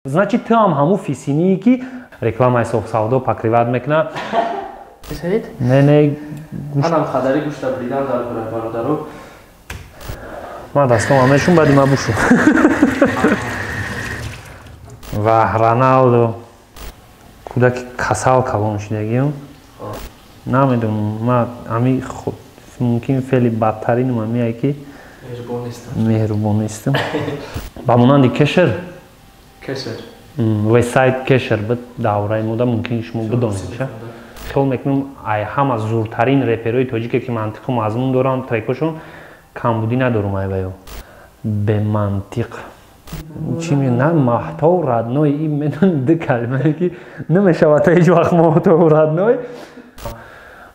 Значит, ту ҳам ҳамун фисиние, ки рекламаи софсавдо покрывать мекунад. Саид? Не, не. Манам хадари гӯшта бридан дар бора, бародаро. Ман дастом мешум, баъди ма бушу. Ва Роналдо кӯдаки касал калон шудагиам. Намедонам, ма ами мумкин феъли бадтаринам амие, ки меҳрубон нестам. Ба монанди кешер. Кешер. Вебсайт кешер буд давраи мода, мумкин шумо бидонед. Хиёл мекунам, ай ҳама зуртарин реперои тоҷике, ки мантиқу мазмун доранд трекошон, камбудӣ надорум ай ваё. Бемантиқ. Чӣ на маҳтов родной, ин медон ду калимае, ки намешавад ҳеҷ вақт маҳтов родной.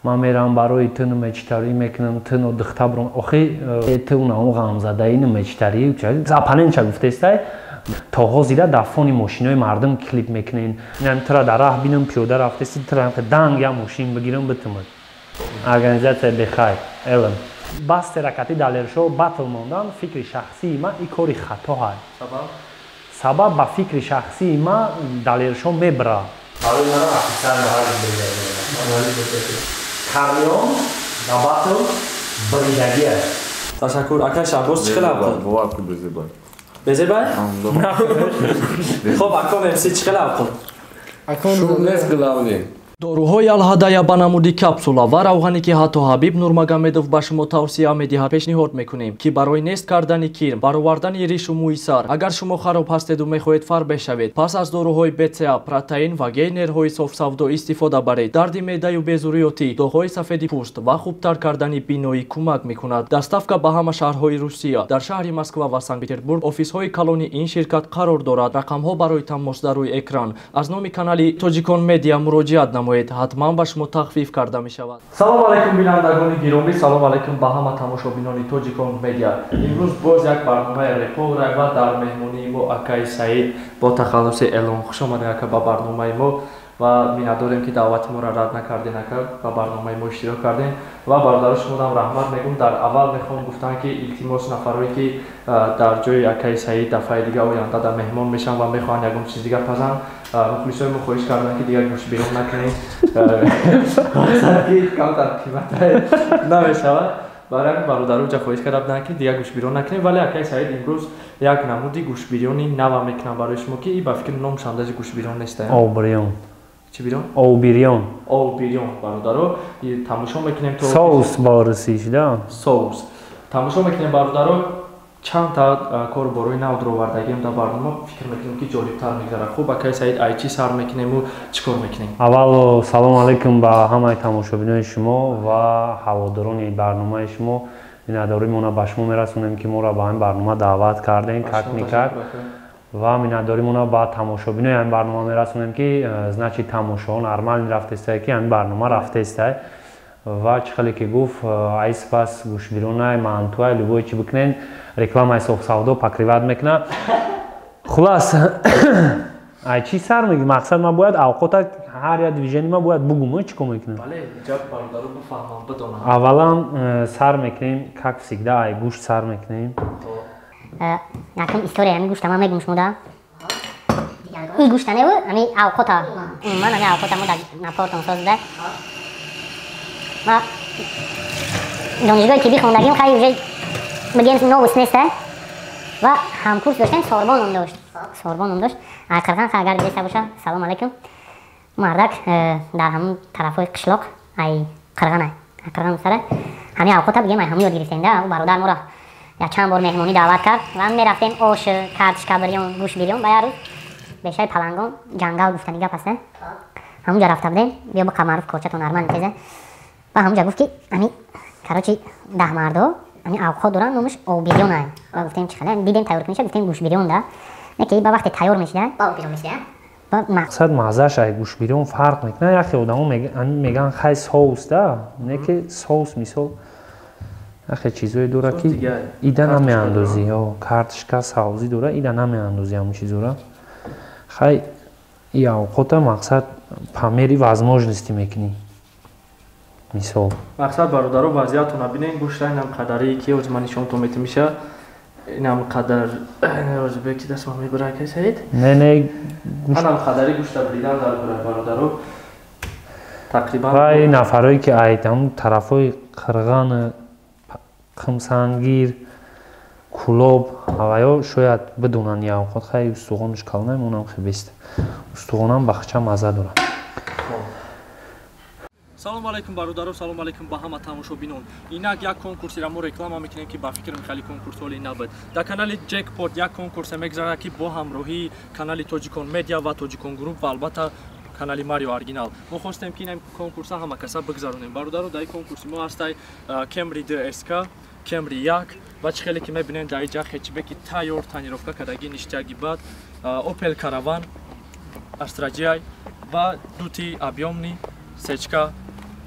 Ман мерам барои ту намечитарӣ мекунам, ту нодихта бурам. Охи ту унаон ғамзадаи намечитарӣ. Оппонентша гуфтестай, то ҳозира дар фони мошинои мардум клип мекунен. Инам тура дар раҳ бинам, пиёда рафтеси, тура данг я мошин бигирам, битумад. Организатсия бехайр. Элм. Бастера кати Далершо батл мондан, фикри шахсии ма, и кори хато ҳай. Сабаб? Сабаб, ба фикри шахсии ма, Далершо мебра. Барои ман официально Карлион да батл бридагӣ аст. Ташаккур. Ака Шаҳбоз, чӣ хел авқот? Бовар кун, безебай. Безебай? Хоб, ако МС, чӣ хел авқот? Шум нест, главный. Доруҳои Алҳадая ба намуди капсула ва равғане, ки ҳатто Ҳабиб Нурмагомедов ба шумо тавсия медиҳад, пешниҳод мекунем, ки барои нест кардани кирм, баровардани ришу мӯи сар. Агар шумо хароб ҳастеду мехоҳед фарбеҳ шавед, пас аз доруҳои БЦА, протеин ва гейнерҳои софсавдо истифода баред. Дарди меъдаю безурётӣ, доғҳои сафеди пӯст ва хубтар кардани биноӣ кӯмак мекунад. Доставка ба ҳама шаҳрҳои Русия. Дар шаҳри Москва ва Санкт Петербург офисҳои калони ин ширкат қарор дорад. Рақамҳо барои тамос дар рӯи экран. Аз номи канали Тоҷикон Медиа муроҷиат намоед, ҳатман ба шумо тахфиф карда мешавад. Салом алайкум, бинандагони гиромӣ, салом алайкум ба ҳама тамошобинони Тоҷикон Медиа. Имрӯз боз як барномаи реповра ва дар меҳмонии мо акаи Саид бо тахаллуси Элон. Хуш омадед, ака, ба барномаи мо ва миннатдорем, ки даъвати моро рад накарден, ака, ба барномаи мо иштирок кардем ва бародаро, шумодам раҳмат мегӯм. Дар аввал мехоҳам гуфтан, ки илтимос, нафарое, ки дар ҷои акаи Саид дафъаи дига оянда дар меҳмон мешаванд ва мехоҳанд ягон чиз дига пазанд, мухлисои мо хоҳиш карданд, ки дигар гӯшт берун накунем, мақсад ки камтар қимата намешавад. Барои ҳамин бародаро ҷа хоҳиш карда буданд, ки дигар гӯштбирён накунем, вале акаи Саид имрӯз як намуди гӯштбирёни нава мекунам барои шумо, ки ба фикри номшам даже гӯштбирён неста. Обирён. Чӣ бирён? Обирён. Обирён. Бародаро, тамошо мекунем то Соус борисиш да. Соус. Тамошо мекунем, бародаро, чанд та кор борои нав дуровардагием дар барнома, фикр мекунем, ки ҷолибтар мегзарад. Хуб, акаи Саид, ай чӣ сар мекунему, чӣ кор мекунем? Аввал салом алайкум ба ҳамаи тамошобинои шумо ва ҳаводорони барномаи шумо. Миннатдоримона ба шумо мерасонем, ки моро ба ҳамин барнома даъват кардем, как никак, ва миннатдоримона ба тамошобинои ҳамин барнома мерасонем, ки значит, тамошоҳо нормально рафтестай, ки ҳамин барнома рафтестай. Ва чӣ хеле ки гуфт, ай сипас гӯшбиронай, мантуай, любое чӣ бикунен, рекламаи софсавдо покрывать мекунад. Хулас, ай чӣ сар мегӣ? Мақсад, ман бояд авқота, ҳар як движение ма бояд бугум, чӣ кор мекунем? Аввалан сар мекунем, как всегда, ай гӯшт сар мекунем. Якум история ҳами гӯшта ман мегум шумода. Ин гӯшта неву, ҳами авқота, умуман ҳами авқота мо дар напортон созда. Ма донишгоҳи тиббӣ хондагим, хай, уже бигем, новость неста. Ва ҳамкурс доштем, Сорбон ном дошт, Сорбон ном дошт, Қирған, агар дидаста боша, салом алайкум. Мардак дар ҳамун тарафҳои қишлоқ, ай Қирғана, Қирған сара ҳами авқота, бигем, ай ҳамун ёд гирифтем да. Бародар моро як чанд бор меҳмонӣ даъват кард ва мерафтем, ош, картошка бирён, гӯшт бирён. Ба як рӯз бешаи Палангон, ҷангал гуфтани гап аст, ҳамунҷа рафта будем. Биё, биқа маъруф, корчатон нормально теза. Ва ҳамунҷа гуфт, ки ами, короче, даҳмардо ами авқот доранд, номаш обирён ай. Ва гуфтем, чӣ хеле? Дидем тайёр куниша, гуфтем, гӯшбирён да, не ки ба вақте тайёр мешида. Мақсад, маззааш ай гӯшбирён фарқ мекунад. Яхе одамо мегӯянд, хай, соус да, не ки соус, мисол, яхе чизое дора, ки ида намеандозӣ, картошка, савзӣ дора, ида намеандозӣ ҳамун чизора. Хай, и авқота, мақсад, по мере возможности мекунӣ, мисол. Мақсад, бародаро, вазъиятона бинен, гӯшта инам қадарие, ки ҳозир ман нишонтон метимиша. Инам қадар розибек ки дастма мебара кай Саид? Не, не, гӯшт. Анам қадари гӯшта бридан дар кора бародаро. Тақрибан вай нафарое ки ай там тарафҳои Қирған, Қимсангир, Кулоб ҳаваё шояд бидонанд явқот. Хай устуғонаш калонам, онам хебест. Устуғонам бахча маза дорад. Салом алейкум бародаро, салом алейкум ба ҳама тамошобинон. Инак як конкурсеро мо реклама мекунем, ки ба фикрам хеле конкурс ҳоли набуд. Дар канали Джекпот як конкурсе мегзарад, ки бо ҳамроҳии канали Тоҷикон Медиа ва Тоҷикон Груп ва албатта канали Марио Оригинал. Мо хостем, ки ин конкурса ҳама каса бигзаронем. Бародаро, дар ин конкурси мо ҳастай Кемри 2 СК, Кемри 1 ва чӣ хеле ки мебинем дар инҷа хетчбеки тайёр тонировка кардаги ништяги бад, Opel Caravan, Astra GI ва дути объёмный сечка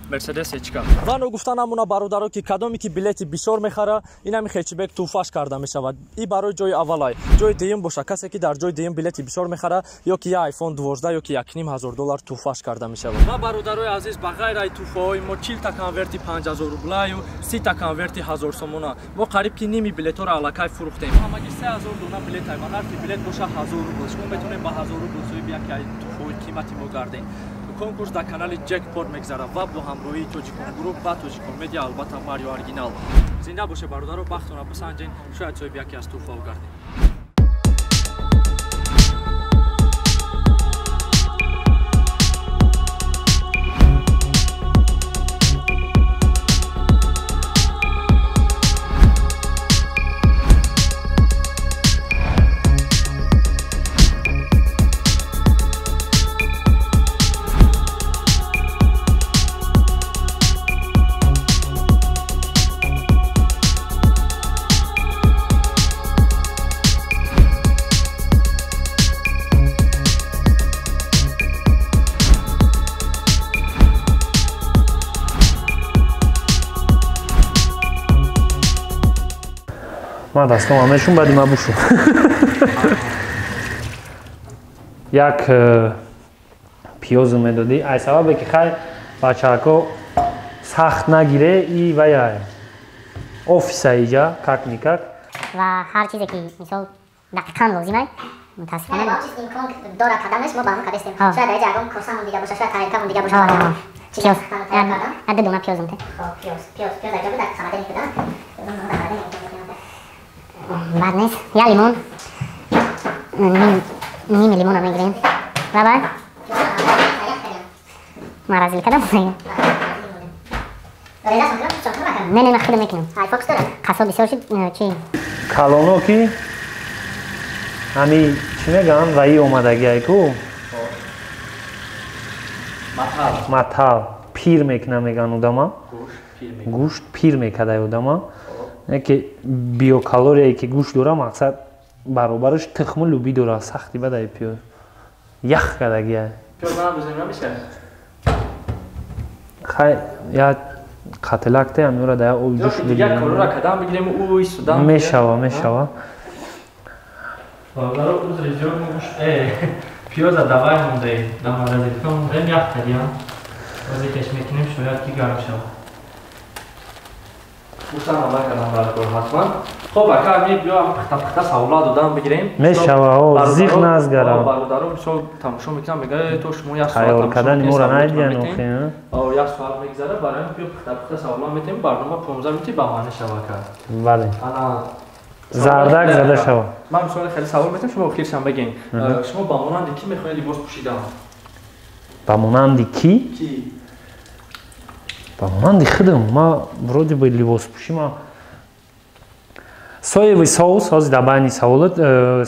Мерседес сечка. Ва ногуфта намуна бародаро, ки кадоме ки билети бисёр мехара, инами хетчбек тӯҳфаш карда мешавад. И барои ҷои аввалай. Ҷои дуюм боша, касе ки дар ҷои дуюм билети бисёр мехара, ё ки я iPhone 12 ё ки 1500 доллар тӯҳфаш карда мешавад. Ва бародарои азиз, ба ғайр ай тӯҳфаҳои мо 40 та конверти 5000 рублаю, 30 та конверти 1000 сомона. Мо қариб ки ними билетҳоро аллакай фурӯхтем. Ҳамагӣ 3000 дона билет ай ва нархи билет боша 1000 рубл. Шумо метавонед ба 1000 рубл соҳиби яке ай тӯҳфаҳои қимати мо гардед. Конкурс дар канали Джекпот мегзарад ва бо ҳамроҳии Тоҷикон Груп ва Тоҷикон Медиа, албатта Марио Оригинал. Зинда боше бародаро, бахтона бисанҷен, шояд соҳиби яке аз тӯҳфаҳо гардед. Ман дастом мешум, баъди ма бушу. Як пиёзу медодӣ. Ай сабабе ки хай бачаҳако сахт нагире и вая офиса иҷа как никак. Ва ҳар чизе ки мисол дақиқан лозимай, мутаассифона имкон дорад каданаш, мо ба ҳамон кадестем. Шояд дар ягон косамон дига боша, шояд тарелкамон дига боша. Пиёз, ду дона пиёзум те. Пиёз, пиёз, пиёз дар ҷо буд, дар холодильник буда. Бад нест. Я лимон, ними лимона мегирем ва баъд морозилка дам. Не, не, ман худам мекунам. Қассоб бисёр шуд чи. Калоно ки ҳами чӣ мегӯянд, ваи омадагиай ку матал пир мекуна мегӯянд одама, гӯшт пир мекардай одама. Яке биокалорияе ки гӯшт дора, мақсад баробараш тухму лӯбӣ дора. Сахти бадай пиёз ях кардагиай. Хай я қатилак те амёра да оби ҷӯш. Мешава, мешава. Пиёза давай мондаем, дар морозилка мондаем, ях кардиам. Озе кеш мекунем, шояд ки гарм шавад. Гуфтам аввал кардам баркор ҳатман. Хоб ака, ми биё пухта пухта савола додан бигирем. Мешава, зиқ назгарам. Бародаро мисол тамошо мекунам, мега то шумо як соат тайёр кардани моро надидан охи. Як соат мегзара, барои биё пухта пухта савола метем, барнома 15 минути ба маъни шава кард. Бале. Ана зардак зада шава. Ман мисол хеле савол метем, шумо охиршам бигин. Шумо ба монанди кӣ мехоҳед либос пӯшидан? Ба монанди кӣ? Кӣ? Ба монанди худам. Ма вроде бы либоспӯшӣ ма соевый соус ҳозир дар байни саволат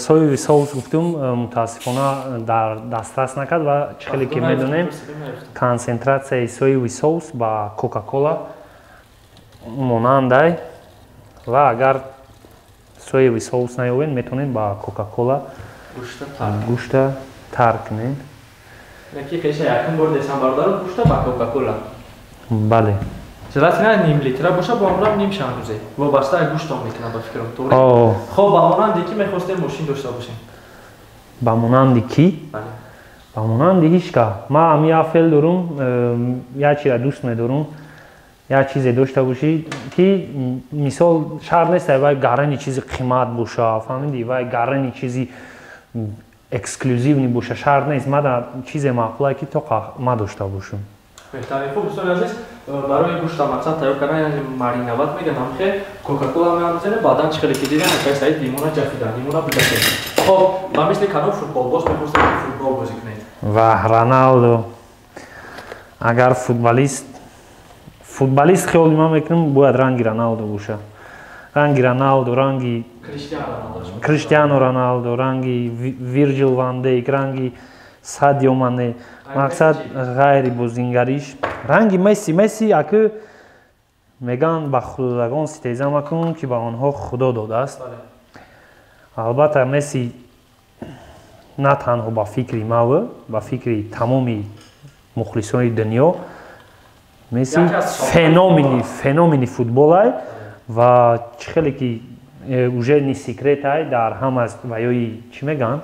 соевый соус гуфтум, мутаассифона дар дастрас накард. Ва чӣ хеле ки медонем, консентратсияи соевый соус ба Кока-Кола монандай ва агар соевый соус наёбед, метавонед ба Кока-Кола гӯшта тар кунед. Яки хеша якум бор десам бародаро, гӯшта ба Кока-Кола. Бале. Желательно ним литра боша, бо ҳамроҳ ним шандузе. Вобаста аз гӯштон мекунам, ба фикрам, тоғри. Хоб, ба монанди кӣ мехостем мошин дошта бошем? Ба монанди кӣ? Бале. Ба монанди ҳеч ка. Ман ҳами як феъл дорум, як чиза дӯст медорум. Як чизе дошта бошӣ, ки мисол шарт нест вай гарани чизи қимат боша, фаҳмидӣ, вай гарани чизи эксклюзивный боша, шарт нест. Мада чизе маъқулае, ки тоқа ма дошта бошам. Беҳтарин. Хуб, дӯстони азиз, барои гӯшта мақсад тайёр кардан, яъне мариновать мегӯянд, ҳамхе кока-кола меандозем, баъдан чӣ хеле ки дидем, акай Саид лимона ҷафидан, лимона бидакем. Хоб, ба мисли кадом футболбоз мехостед, ки футбол бозӣ кунед? Ва Роналдо. Агар футболист хиёли ман мекунам, бояд ранги Роналдо боша, ранги Роналдо, ранги Криштиано Роналдо, ранги Вирҷил ван Дейк, ранги Садио Мане. Мақсад, ғайри бозингариш ранги Месси. Месси аки мегӯянд, ба худодагон ситеза макун, ки ба онҳо Худо додааст. Албатта, Месси на танҳо ба фикри мав, ба фикри тамоми мухлисони дунё, Месси феномени футболай. Ва чӣ хеле ки уже не секретай, дар ҳама ваёи, чӣ мегӯянд,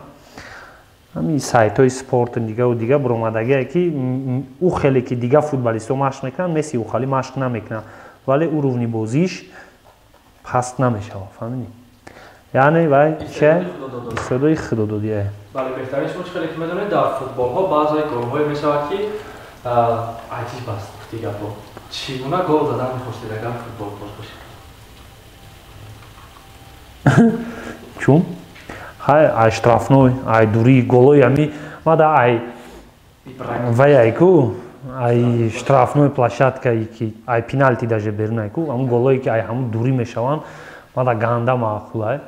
ҳамин сайтҳои спорту дигаву дига буромадагие, ки ӯ хеле ки дига футболистҳо машқ мекунанд, Месси ӯ хали машқ намекунад, вале уровни бозиш паст намешавад, фаҳмидӣ? Яъне вай че истеъдоди худододие. Бале, беҳтарин. Шумо чӣ хеле ки медонед, дар футболҳо баъзе голҳое мешавад, ки аҷиб аст. Гуфти гапҳо, чӣ гуна гол задан мехостед, агар футболбоз бошед? Чун хай, ай штрафной, ай дури голои ами мада, ай вай, ай ку, ай штрафной площадкаи, ки ай пеналти даже берун, ай ку, ҳамун голое ки ай ҳамун дурӣ мешаванд, мада ганда маъқулай.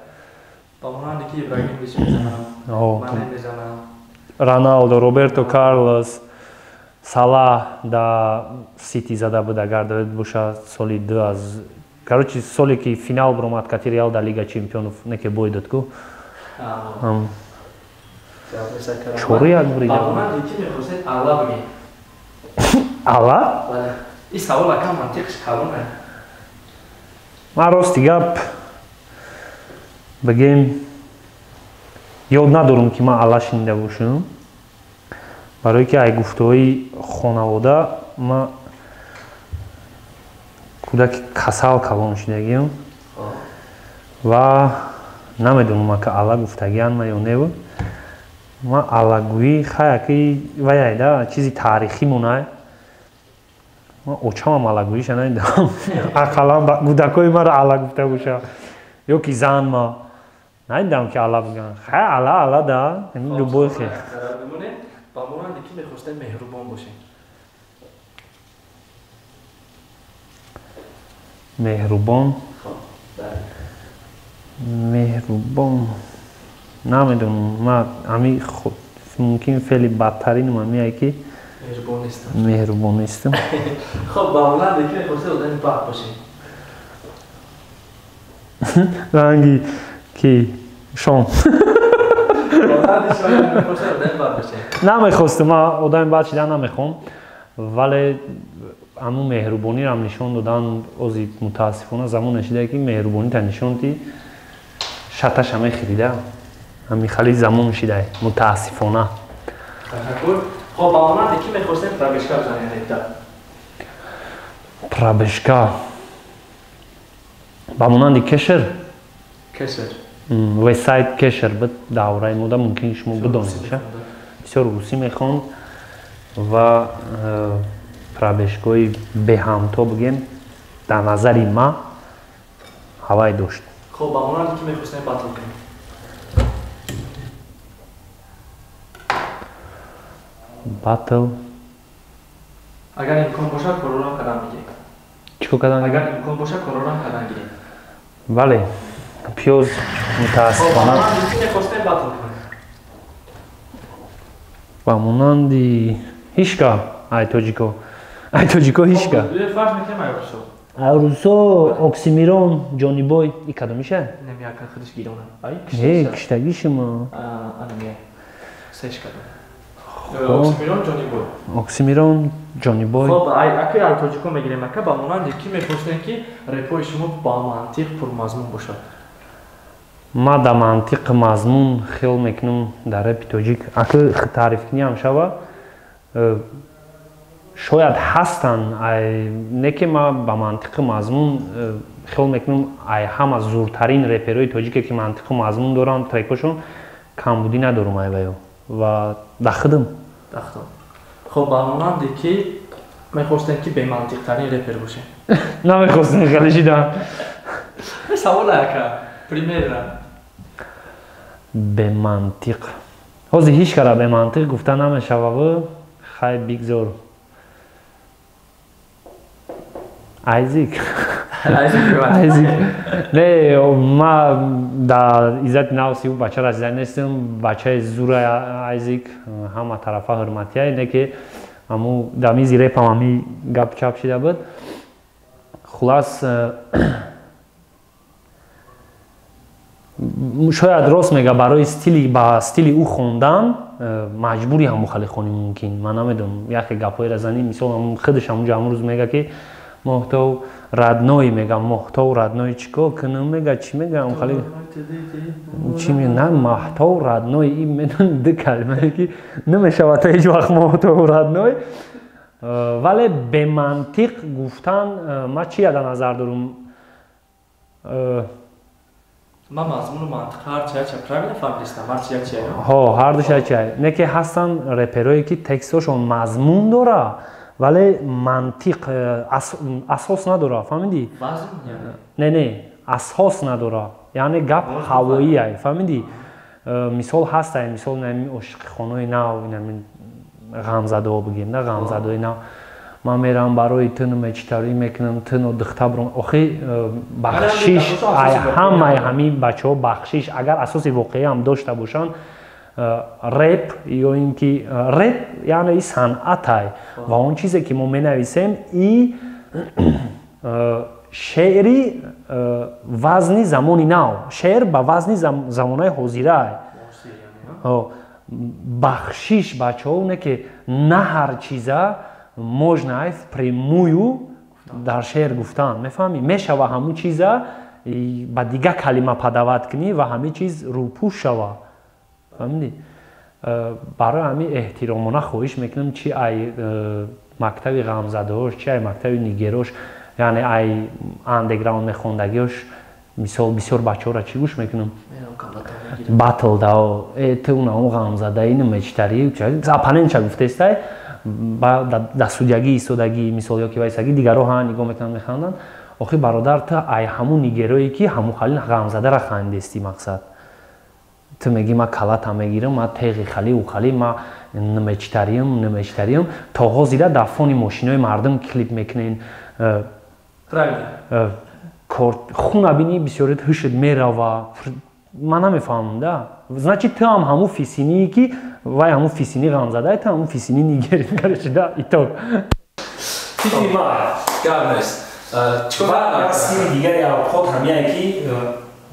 Ба монанде ки Ибрагимович мезанад, Мане мезанад. Роналдо, Роберто Карлос, Салах да Сити зада буд, агар доед боша, соли ду аз, короче, соле ки финал баромад кати Реал дар Лига чемпионов, неке бой дод ку, 4-1 бурида. Ба монанде ки мехостед алла бигем? Алла? Бале, ин савол акам мантиқш калоне. Ман, рости гап бигем, ёд надорам, ки ман алла шунида бошам, барое ки ай гуфтаҳои хонавода ман кӯдаки касал калон шудагиам ва намедонам, ака алла гуфтагиан ма ё неву. Ман аллагӯӣ хаяки ваяйда чизи таърихӣ монай, ман очамам аллагӯиша надидам, ақаллан кӯдакҳои маро алла гуфта боша ё ки зан ма надидам, ки алла бигӯянд. Хай, алла алла да, любой хе. Ба монанде ки мехостем меҳрубон бошем? Меҳрубон, меҳрубон, намедонам. Ман ами мумкин феъли бадтаринам амие, ки меҳрубон нестам. Хоб, ба монанде ки мехостем одами бад бошем? Ранги ки шом. Намехостам, ман одами бад шидан намехоҳам, вале ҳамун меҳрубониам нишон додан ози мутаассифона замоне шуда, ки меҳрубонита нишон ди, шаташа мехӯрида. Ҳами хали замон шида, мутаассифона. Ташаккур. Хоб, ба монанде ки мехостем пробежка бизанем репта? Пробежка ба монанди Кешер. Кешер. Вебсайт Кешер буд давраи мода, мумкин шумо бидонед, бисёр русӣ мехонд ва пробежкаҳои беҳамто, бигем, дар назари ма ҳавай дошт. Хоб, ба монанде ки мехостем батл кунем? Батл. Агар имкон бошад, корорам кардан мегирем. Чӣ кор кардан? Агар имкон бошад, корорам кардан гирем. Бале, пиёз мутаассифона. Мехостем батл кунем? Ба монанди ҳичка, ай тоҷико, ай тоҷико ҳичка. Фарз мекунем, ай русо. Ай русо Оксимирон, Ҷонибой. И кадомиша? Немияка худиш гирона. Ай? Э, киштагишима. Анамия сеш кадом? Оксимирон, Ҷонибой. Оксимирон, Ҷонибой. Хоб, ака, ай тоҷико мегирем. Ака, ба монанде ки мехостем, ки репои шумо ба мантиқ пурмазмун бошад? Ма да мантиқи мазмун хиёл мекунам дар репи тоҷик, ака, таърифкунӣ ҳам шава. Шояд ҳастанд, не ки ма ба мантиқи мазмун хиёл мекунам, ай ҳама зуртарин реперои тоҷике ки мантиқу мазмун доранд трекошон, камбудӣ надорум ай ваё ва дахидим. Хоб, ба монанде ки мехостем ки бемантиқтарин репер бошем. Намехостем хеле шида. Савола яка примерно. Бемантиқ ҳозир ҳеҷ кара бемантиқ гуфта намешававу хай бигзор. Айзик. Айзик. Не, ма дар иззати нафси ӯ бача расида нестам, бачаи зура Айзик, ҳама тарафа ҳурматия, не ки аму дар мизи репам ҳами гап чап шида буд. Хулас, шояд рост мега, барои стили ба стили ӯ хондан маҷбури ҳаму хали хонӣ мумкин. Ман намедонам, яке гапҳоеро занӣ, мисол худаш ҳамунҷо ҳамун рӯз мега ки моҳтов родной мега, моҳтов родной чӣ кор кунам мега, чӣ мега хали чӣ на маҳтов родной, ин медон ду калимае ки намешавад ҳеҷ вақт моҳтов родной. Вале бемантиқ гуфтан ма чия дар назар дорум? Ма мазмуну мантиқ ҳарчи яча правильно фаҳмидистам, ҳарчи яча. Ҳо, ҳардуш яча. Не ки ҳастанд реперое ки текстҳошон мазмун дора, вале мантиқ асос надора, фаҳмидӣ? Не, не, асос надора, яъне гап ҳавоӣ, фаҳмидӣ? Мисол ҳастай, мисол инами ошиқихонаи нав, инами ғамзадаҳо бигем, на ғамзадаҳои нав. Ман мерам барои ту мечитарӣ мекунам, ту духта бурам. Охи бахшиш, ҳамаи ҳамин бачаҳо бахшиш, агар асоси воқеӣ ҳам дошта бошанд, реп ё ин ки реп яъне и санъатай ва он чизе ки мо менависем и шеъри вазни замони нав, шеър ба вазни замонаи ҳозирай. Бахшиш бачаҳо, не ки на ҳар чиза можно ай впрямую дар шеър гуфтан, мефаҳмӣ? Мешава ҳамун чиза ба дигар калима падават кунӣ ва ҳамин чиз рӯпӯш шава, фаҳмидӣ? Барои ҳамин эҳтиромона хоҳиш мекунам, чи ай мактаби ғамзадаҳош, чи ай мактаби нигерош, яъне ай андеграунд мехондагиҳош, мисол бисёр бачаҳоро чӣ гӯш мекунам? Батл дао, ту унао ғамзадаи мечтарӣ, оппонентша гуфтестай, дар судягӣ истодагӣ, мисол ё ки вайсагӣ, дигарро ҳа нигоҳ мекунанд, механданд. Охи бародар, ту ай ҳамун нигерое ки ҳамун хали ғамзадара хандести, мақсад. Ту мегӣ ма калата мегирам, ма теғи хали у хали, ма намечтариям, намечтариям. То ҳозира дар фони мошинои мардум клип мекунен. Хуна бинӣ бисёрит ҳушт мерава. Ман намефаҳмам, да. Значит, ту ҳам ҳамун фисиние ки вай ҳамун фисини ғамзадай, ту ҳамун фисини нигери. Короче, да, итог. Фикри ман. Гап нест. Ва як сими дигари авқот ҳамияе ки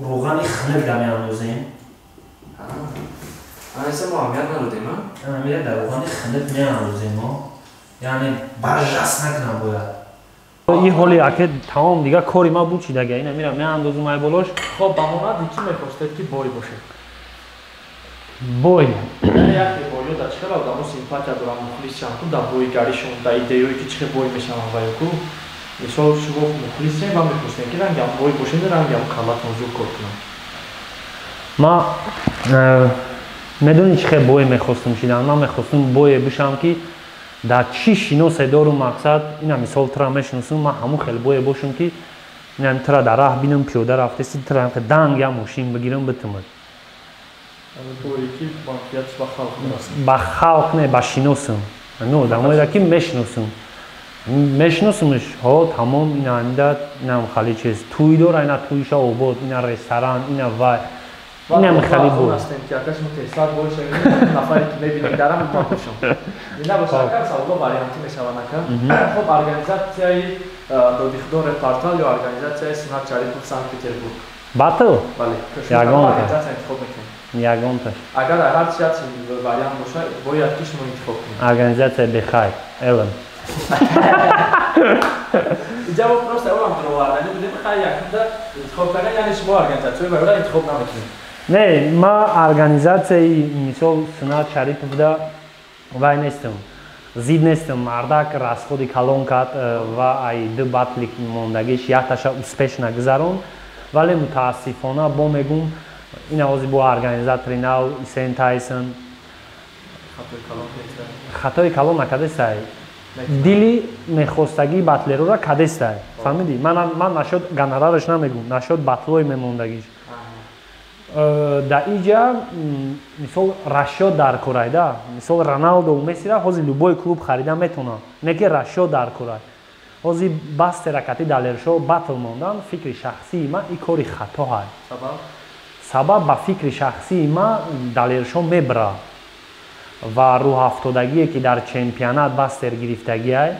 рӯғани хунук да меандозем. Аниса мо аҳамият надодем, а? Аҳамият дар рӯғани хунук меандозем мо. Яъне баржаст накунам бояд. Ин ҳоли аке тамом дига кори ма буд чидага, ина мира меандозум ай болош. Хоб, ба монанде ки мехостед ки бой бошед? Бой. Яъне яке бойё дар чӣ хел одамо симпатия доранд, мухлис шаванд ку дар бойгаришон, дар идеёе ки чӣ хел бой мешаванд ва ё ку мисол шумо мухлисем ва мехостем ки рангам бой бошед, рангам каллатон зуд кор кунад. Ма медонӣ чӣ хел бой мехостум шидан? Ман мехостум бое бишам ки дар чӣ шиносе дорум, мақсад ина мисол тура мешиносум, ман ҳамун хел бое бошам ки инам тура дар раҳ бинам, пиёда рафтеси, тура данг я мошин бигирам битумад. Ба халқ не, ба шиносам. Ҳамин одамоеро ки мешиносам. Мешиносумш, ҳо тамом ина ҳамида, инам хали чиз. Тӯй дора, ина тӯйша обод, ина ресторан, ина вай. Инам хали буд. Ҳастем ки ака шумо тезтар бой шавед, нафаре ки мебинед дарам ман бошам. Ина бошад, ака саволо вариантӣ мешаванд ака. Хоб, организатсияи Додихдор репортал ё организатсияи Сунат Шарипов Санкт-Петербург? Батл? Бале. Ягонта. Организатсия интихоб мекунед. Ягонташ. Агар ҳар чи вариант бошад, бояд ки шумо интихоб кунед. Организатсия бехайр, элм. Инҷа мо просто аввалам дровардани будем, хай якумда интихоб кардан, яъне шумо организатсияи вайро интихоб намекунед. Не, ма организатсияи мисол Сунат Шарипов да вай нестам. Зид нестам, мардак расходи калон кард ва ай ду батли мондагиш якташа успешно гузаронд, вале мутаассифона бо мегум ин авози бо организатори нав Исен Тайсон хатои калон накардестай, дили мехостагии батлерора кадестай, фаҳмидӣ? Ман нашод гонорараш намегум, нашод батлои мемондагиш. Да иҷа мисол расчёт дар корай да, мисол Роналдо Мессира ҳозир любой клуб харида метавонад, не ки расчёт дар корай. Ҳозир Бастера кати Далершо батл мондан, фикри шахсии ман ин кори хатоҳай. Сабаб ба фикри шахсии ман Далершо мебра ва рӯҳафтодагие ки дар чемпионат Бастер гирифтагиай,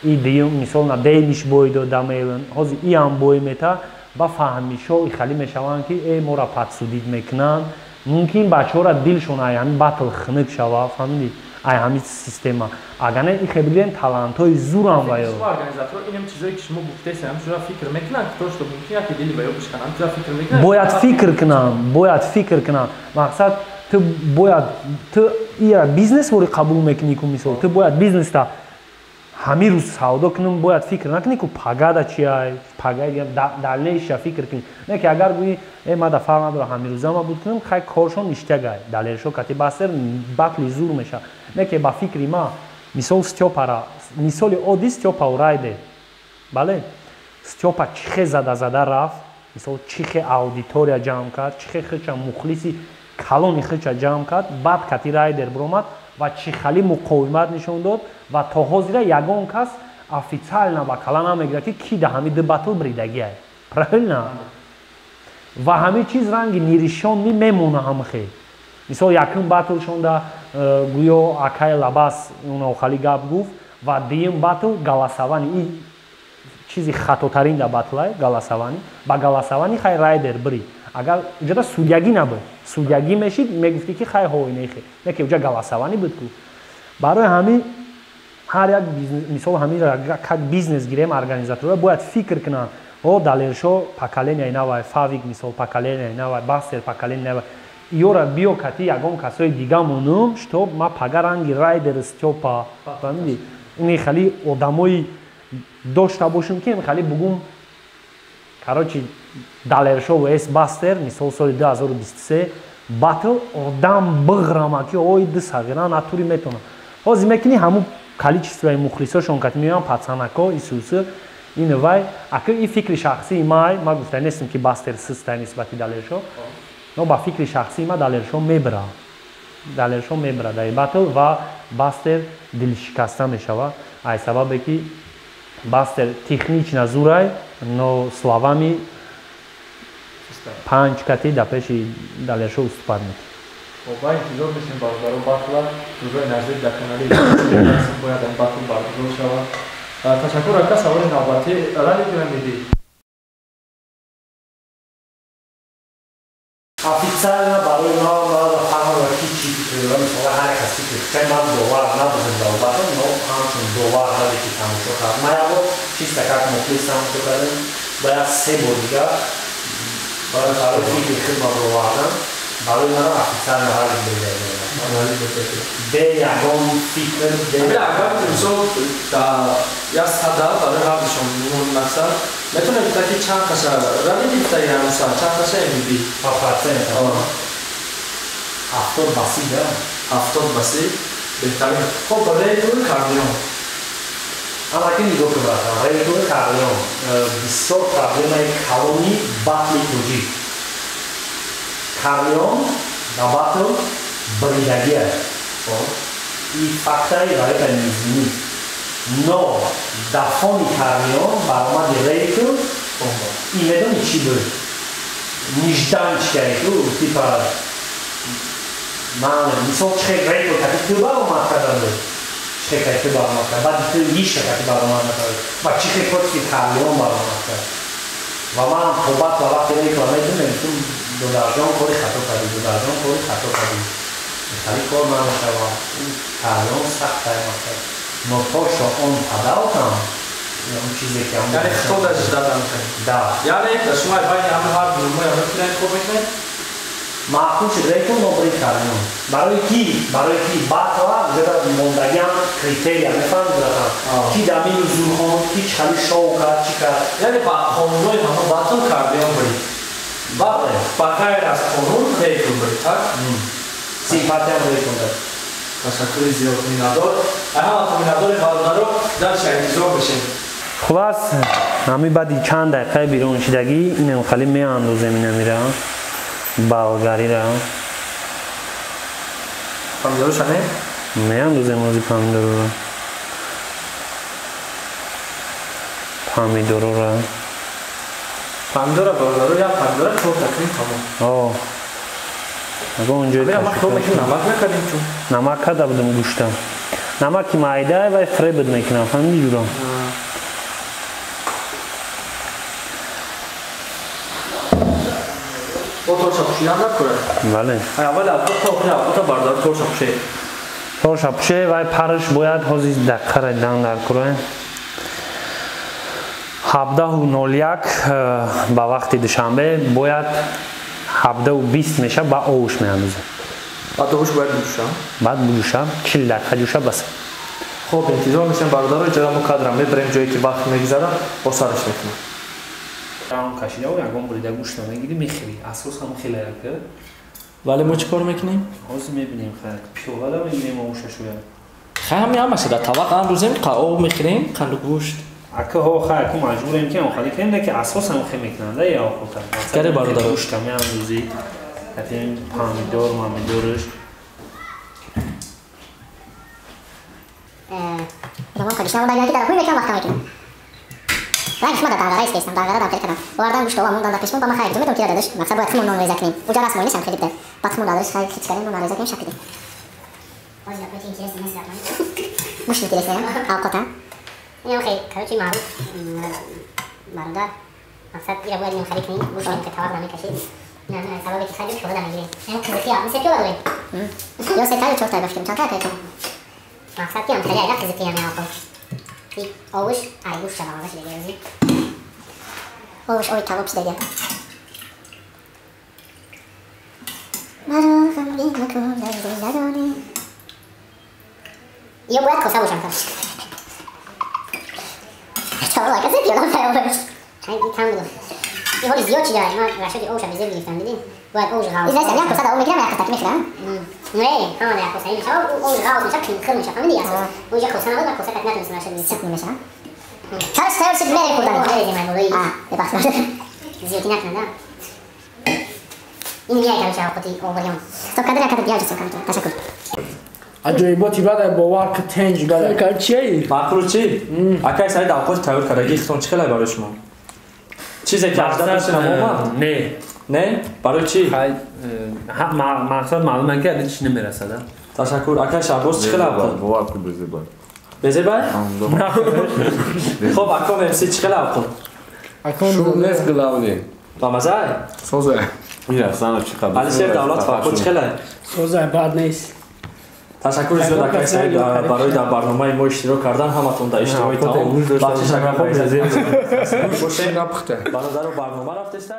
и дуюм мисол на Дейниш бой дода мелн, ҳозир иам бой мета ба фаҳмишо ихалӣ мешаванд ки э моро подсудить мекунанд. Мумкин бачаҳоро дилшон ай ҳамин батл хунук шава, фаҳмидӣ, ай ҳамин система. Агар не ихе бигирем талантҳои зурам ва ё организатор инам чизое ки шумо гуфтесем, ҳамчура фикр мекунанд ки то что мумкин яке дили ва ё бишкананд, ҳамчура фикр мекунанд. Бояд фикр кунанд, бояд фикр кунанд. Мақсад ту бояд ту ира бизнес вори қабул мекунӣ ку, мисол ту бояд бизнеста ҳамин рӯз савдо кунам, бояд фикр накунӣ ку пагада чиай, пага дальнейша фикр кунӣ. Не ки агар гӯӣ э ма да фарқ надорам ҳамин рӯза ма буд кунам, хай коршон ништягай. Далершо кати Бастер батли зур меша. Не ки ба фикри ма мисол Стёпара, мисоли оддӣ Стёпа Райдер. Бале, Стёпа чихе зада зада рафт, мисол чихе аудитория ҷамъ кард, чихе хича мухлиси калони хича ҷамъ кард, баъд кати Райдер биромад ва чӣ хали муқовимат нишон дод ва то ҳозира ягон кас официально ба кала намегирад ки ки да ҳамин ду батл бридагиай. Правильно? Ва ҳамин чиз ранги ниришон мемона ҳамхе. Мисол якум батлшонда гӯё акай Лабас охали гап гуфт ва дуюм батл голосование, ин чизи хатотарин да батлай голосование. Ба голосование хай Райдер бирид. Агар уҷода судьягӣ набуд, судьягӣ мешид, мегуфтӣ ки хай ҳо нехе, не ки уҷа голосование буд ку. Барои ҳамин ҳар як мисол ҳамин как бизнес гирем организаторҳо бояд фикр кунанд. О Далершо поколенияи навай, Фавик мисол поколенияи навай, Бастер поколенияи навай. Иёра биё кати ягон касои дига монум, чтоб ма пага ранги Райдер Стёпа, фаҳмидӣ? Ин хали одамои дошта бошем ки хали бугум. Короче, Далершо ва Эс Бастер мисол соли 2023 батл одам бағрама ки ой ду сағира натури метона. Ҳозир мекунӣ ҳамун количествои мухлисошон кати меоянд пацанако исусы ин вай. Ака ин фикри шахсии май, ма гуфта нестам ки Бастер систай нисбати Далершо, но ба фикри шахсии ма Далершо мебра. Далершо мебра дар батл ва Бастер дилшикаста мешава. Ай сабабе ки Бастер технично зурай, но словами панҷ кати да пеши Далершо уступад мекунад. Ба интизор мешем бародаро батла рӯзои наздик дар канали бояд ин батл баргузор шавад. Ташаккур ака. Саволи навбатӣ рали пирамидӣ. Официально барои ма фаҳмам ки чӣ фикр дорам, мисол ҳар кас фикр кунад, ман довар набудам дар батл, но ҳамчун довар наде ки тамошо кард. Ман як бор чисто как мухлис тамошо кардам, бояд се бор дигар барои фикри худро бировардам. Барои ман официально рали беда. Бе ягон фикр, бе агар мисол дар як сада барои ҳардушон мақсад метавонед гуфта ки чанд қаша рали гирифтаи ҳамуса, чанд қаша MVP? По процент 70 ба 30 да. 70 ба 30, беҳтарин. Хоб, Рейдур Карлион. Амаки нигоҳ кун, братан, Рейдур Карлион бисёр проблемаи калони батли тоҷик. Карлион ба батл бридагиа, и фактаи валета низмӣ, но дар фони Карлион баромади Рейдур и медони чӣ буд? Нежданчикае ку, типа ман мисол чихе Рейдур кати ту баромад кардан буд, чихе кати ту баромад кард, баъди ту иша кати баромад накард ва чихе против Карлион баромад кард. Ва ман то батла вақте Рейдур медонем, ту додарҷон кори хато кардӣ, додарҷон кори хато кардӣ, хали кор намешавад. Карлион сахт аймад кард, но то что он подал там, он чизе ки яъне хто даже ждать намекунед? Да. Яъне шумо байни ҳама ҳар ду мо ягон кира интихоб мекунед? Маъқул шуд рекун, мо брид кардем. Барои ки? Барои ки батла ҷода мондагиам критерия мефаҳмид братан. Ки дар мини зурхон, ки чӣ хали шоу кард, чӣ кард. Яъне ба қонунҳои ҳамон батл кардиён брид. Ба ғайр аз қонун рекун брид, так? Симпатиям рекун дад. Ташаккури зиёд, миннатдор. Ҳаматон миннатдорем бародаро, дарша интизор бошем. Хулас, ҳами баъди чанд дақиқаи беруншидагӣ инам хали меандозем инамира болгарира. Помидорша не? Меандозем ози помидорора. Помидорора. Помидора бародаро, як помидора чорта кунем тамом. О. Ага онҷо ман хел мекунам, намак накардем чун. Намак карда будам гӯшта. Намаки майда вай фребд мекунам, фаҳмидӣ ҷуро? Бо торша пӯшидан накунад? Бале. Аввал авқот то охири авқота бародар торша пӯше. Торша пӯше вай парш бояд ҳозир дақиқара дан дар кура. 17:01 ба вақти душанбе бояд 17:20 меша ба овуш меандозем. Баъд овуш бояд буҷӯша? Баъд буҷӯша, 40 дақиқа ҷӯша бас. Хоб, интизор мешем бародаро, иҷора мо кадра мебарем ҷое ки вақт мегузара, бо сараш мекунем. Рам кашида ва ягон бурида гӯшт мегири мехӯри. Асос ҳам хеле як. Вале мо чӣ кор мекунем? Ҳозир мебинем хай. Пиёлада мегирем овуша шояд. Хай ҳами ҳамаша дар табақ андозем, об мехӯрем, қанду гӯшт. Ака ҳо хай ку маҷбурем ки охали кунем, ки асос ҳам хе мекунанда я охота. Каре бародаро. Гӯшта меандозӣ. Катем помидор, мамидорш. Замон кадишна монда ки дар хуй мекунам вақта мекунам. Ранг шума дар дарғара истестам, дарғара дам хеле кардам. Овардан гӯшт ова мондан дар пешмон ба ман хайр ҷумедам ки дадаш. Мақсад бояд химон нон реза кунем. Уҷа расм оинашам хеле буда. Баъд химон дадаш хайр хич кардем, нон реза кунем, шапидем. Ҳозир дар пойти интересно нест ратман. Муш интересно, авқота. Инам хеле, короче, маъруф бародар. Мақсад ира бояд инам хеле кунем, гӯшт ки тавақ намекашид. Не, не, сабабе ки хайр пиёла намегирем. Инам қизиқия, мисли пиёла дорем. Ё се та ё чорта бафтем, чанд та кардем? Мақсад ки ам хеле айда қизиқия меавқот. Овуш, ай гӯшт шава маза шида гирӯзи. Овуш ови кабоб шида гир. Маро ғамгин макун дар зиндагонӣ. Ё бояд коса бошам короче. Чаро касе пиёла фаромӯш. Хай кам буд. Ин ҳоли зиёд чида, ман рашоди овуша безеб гирифтам, дидӣ? Бояд овуш ғавз. Изнаси, як коса да об мегирам, як коса мехӯрам. Не, ҳама як коса меша, овуш ғавз меша, қинқир меша, фаҳмидӣ асос. Оҷа коса набуд, ман коса кат натунистам рашод гирифтам. Сиқ меша. Чарш тайёр шуд, мерем хӯрдан. Мерезем ай болои. А, бебахшид. Зиёдӣ накунад, а? Ин мияй короче авқоти овғиён. Стоп кадр, як кадр биё ҷисм кадр. Ташаккур. Аҷоиботи бадай бовар ки тенҷ бадай. Кар чие? Маъқул чӣ? Акай Саид авқоти тайёр кардагӣ хитон чӣ хелай барои шумо? Чизе ки ажда доштем омад? Не. Не? Барои чӣ? Хай, мақсад маълум ки ади чӣ намерасад, а? Ташаккур. Акай Шаҳбоз чӣ хелай авқот? Бовар ки безебай. Безебай? Хоб, аком МС чӣ хелай авқот? Шум нест главный. Ба мазай? Созай. Ира, чӣ қабл. Алишер Давлатов авқот чӣ хелай? Созай, бад нест. Ташаккури зиёд акай Саид барои дар барномаи мо иштирок кардан. Ҳаматон дар иҷтимои таом. Бахшиш агар бошем. Напухта. Бародаро барнома рафтестай.